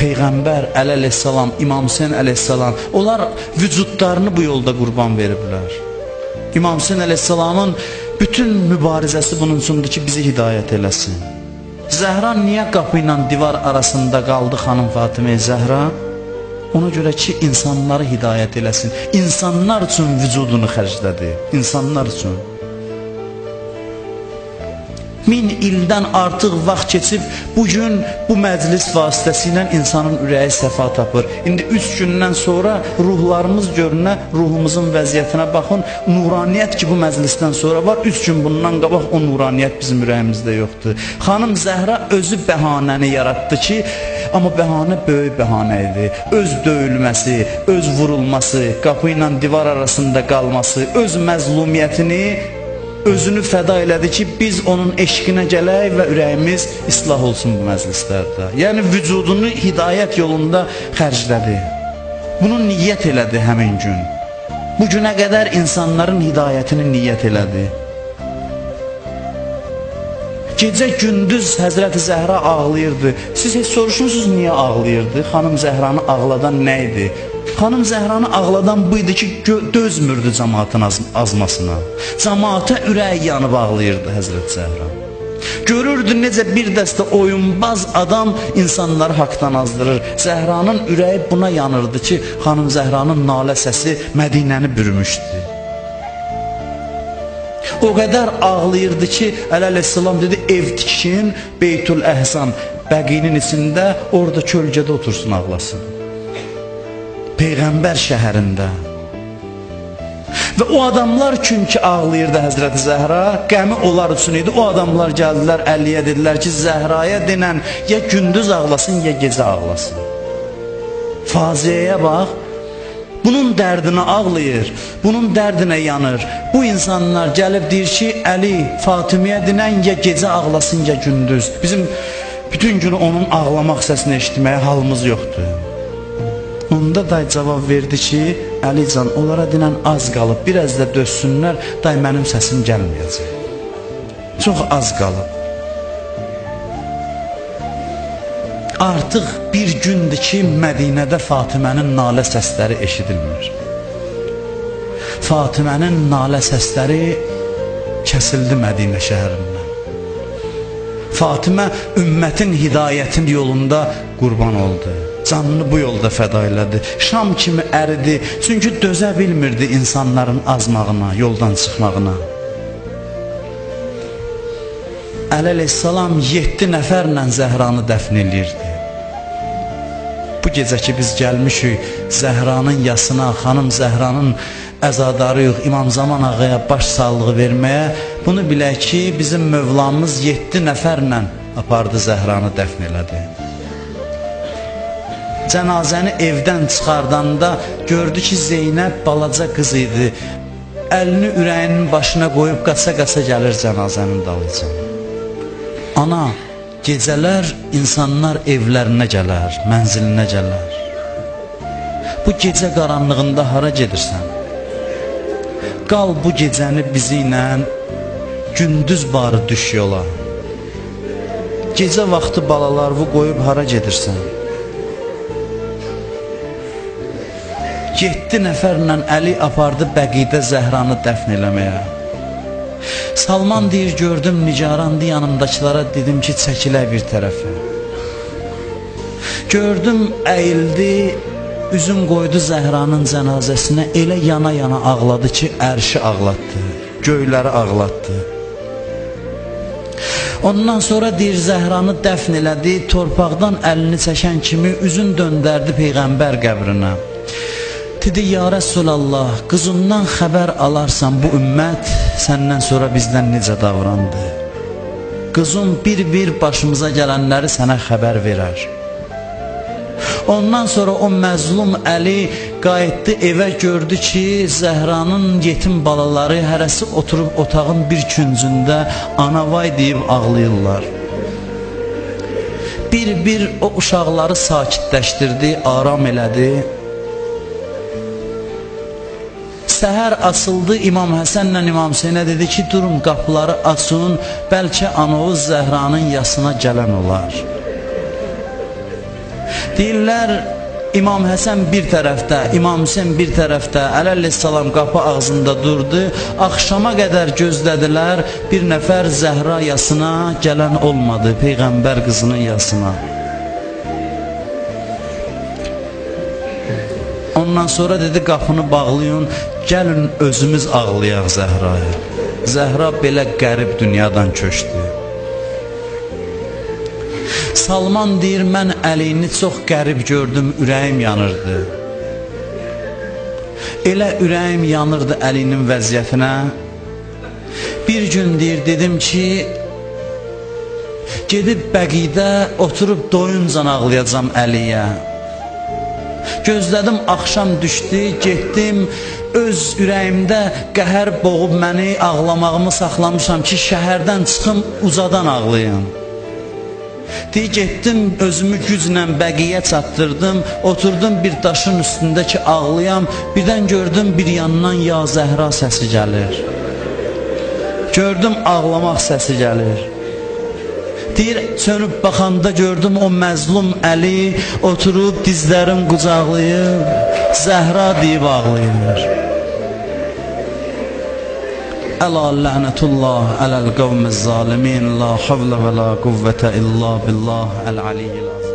Peyğəmbər əleyhissalam, İmam Hüseyn əleyhissalam, onlar vücudlarını bu yolda qurban veriblər. İmam Hüseyn əleyhissalamın bütün mübarizəsi bunun üçündür ki, bizi hidayət eləsin. Zəhra niyə qapı ilə divar arasında qaldı xanım Fatimə Zəhra? Ona görə ki, insanları hidayət eləsin. İnsanlar üçün vücudunu xərclədi. İnsanlar üçün. 1000 ildən artıq vaxt keçib, bugün bu məclis vasitəsilə insanın ürəyi səfa tapır. İndi 3 gündən sonra ruhlarımız görünə, ruhumuzun vəziyyətinə baxın. Nuraniyyət ki, bu məclisdən sonra var, 3 gün bundan qabaq o nuraniyyət bizim ürəyimizdə yoxdur. Xanım Zəhra özü bəhanəni yaratdı ki, amma bəhanə böyük bəhanə idi. Öz döyülməsi, öz vurulması, qapı ilə divar arasında qalması, öz məzlumiyyətini özünü fəda elədi ki, biz onun eşqinə gələk və ürəyimiz islah olsun bu məclislərdə. Yəni, vücudunu hidayət yolunda xərclədi. Bunu niyyət elədi həmin gün. Bu günə qədər insanların hidayətini niyyət elədi. Gecə gündüz Həzrəti Zəhra ağlayırdı. Siz heç soruşmursunuz niyə ağlayırdı? Xanım Zəhranı ağladan nə idi? Xanım Zəhranı ağladan bu idi ki, dözmürdü cəmaatın azmasına. Cəmaata ürəyi yanıb ağlayırdı Həzrəti Zəhra. Görürdü necə bir dəstə oyunbaz adam insanları haqdan azdırır. Zəhranın ürəyi buna yanırdı ki, xanım Zəhranın nalə səsi Mədinəni bürümüşdü. O qədər ağlayırdı ki, Əli əleyhissalam dedi, ev tikin, Beytül Əhzan, Bəqinin içində, orada kölgədə otursun, ağlasın. Peyğəmbər şəhərində. Və o adamlar üçün ki ağlayırdı Həzrəti Zəhra, qəmi onlar üçün idi. O adamlar gəldilər Əliyə, dedilər ki, Zəhraya denən ya gündüz ağlasın, ya gecə ağlasın. Faciəyə bax, bunun dərdinə ağlayır, bunun dərdinə yanır. Bu insanlar gəlib deyir ki, Əli Fatiməyə denən ya gecə ağlasın, ya gündüz. Bizim bütün günü onun ağlamaq səsini eşitməyə halımız yoxdur. Onda day cavab verdi ki, Əlican, onlara denən az qalıb, biraz da dözsünlər, day mənim səsim gəlməyəcək. Çox az qalıb. Artıq bir gündür ki, Mədinədə Fatimənin nalə səsləri eşidilmir. Fatimənin nalə səsləri kəsildi Mədinə şəhərindən. Fatimə ümmətin hidayətin yolunda qurban oldu. Canını bu yolda fəda elədi. Şam kimi əridi. Çünki dözə bilmirdi insanların azmağına, yoldan çıxmağına. Əli əleyhissalam 7 nəfərlə Zəhranı dəfn eləyirdi. Bu gecə ki biz gəlmişik Zəhranın yasına, xanım Zəhranın əzadarıyıq, İmam Zaman ağaya baş sağlığı verməyə, bunu bilək ki, bizim Mövlamız 7 nəfərlə apardı Zəhranı dəfn elədi. Cənazəni evdən çıxardanda gördü ki, Zeynəb balaca qız idi. Əlini ürəyinin başına qoyub qaça-qaça gəlir cənazənin dalınca. Ana, gecələr insanlar evlərinə gələr, mənzilinə gələr. Bu gecə qaranlığında hara gedirsən? Qal bu gecəni bizi ilə, gündüz barı düş yola. Gecə vaxtı balalarını qoyub hara gedirsən? 7 nəfərlə Əli apardı Bəqidə Zəhranı dəfn eləməyə. Salman deyir, gördüm nigarandı, yanımdakılara dedim ki, çəkilək bir tərəfə. Gördüm, əyildi, üzün qoydu Zəhranın cənazəsinə, elə yana-yana ağladı ki, ərşi ağlatdı, göyləri ağlatdı. Ondan sonra deyir, Zəhranı dəfn elədi, torpaqdan əlini çəkən kimi üzün döndərdi Peyğəmbər qəbrinə. Dedi, ya Rəsulallah, qızımdan xəbər alarsan, bu ümmət səndən sonra bizdən necə davrandı? Qızım bir-bir başımıza gələnləri sənə xəbər verər. Ondan sonra o məzlum Əli qayıtdı evə, gördü ki, Zəhranın yetim balaları hərəsi oturub otağın bir küncündə anavay deyib ağlayırlar. Bir-bir o uşaqları sakitləşdirdi, aram elədi. Səhər açıldı, İmam Həsənlə İmam Hüseynə dedi ki, durun qapıları açın, bəlkə Anoğuz Zəhranın yasına gələn olar. Deyirlər, İmam Həsən bir tərəfdə, İmam Hüseyn bir tərəfdə, Əli əleyhissalam qapı ağzında durdu. Axşama qədər gözlədilər, bir nəfər Zəhra yasına gələn olmadı, Peyğəmbər qızının yasına. Ondan sonra dedi, qapını bağlayın, gəlin özümüz ağlayaq Zəhraya. Zəhra belə qərib dünyadan köçdü. Salman deyir, mən Əlini çox qərib gördüm, ürəyim yanırdı. Elə ürəyim yanırdı Əlinin vəziyyətinə. Bir gün deyir, dedim ki, gedib Bəqidə oturub doyuncan ağlayacam Əliyə. Gözlədim, axşam düşdü, getdim, öz ürəyimdə qəhər boğub məni, ağlamağımı saxlamışam ki, şəhərdən çıxım, ucadan ağlayım. Deyir, getdim, özümü güclə Bəqiyə çatdırdım, oturdum bir daşın üstündə ki, ağlayam, birdən gördüm bir yandan ya Zəhra səsi gəlir. Gördüm, ağlamaq səsi gəlir. Deyir, sönüb baxanda gördüm o məzlum Əli oturub dizlərim qucaqlayıb, Zəhra deyib ağlayır. Əla lənətullah ələl qavmiz zalimin, la havlə və la quvvətə illə billah əl-aliyyil azim.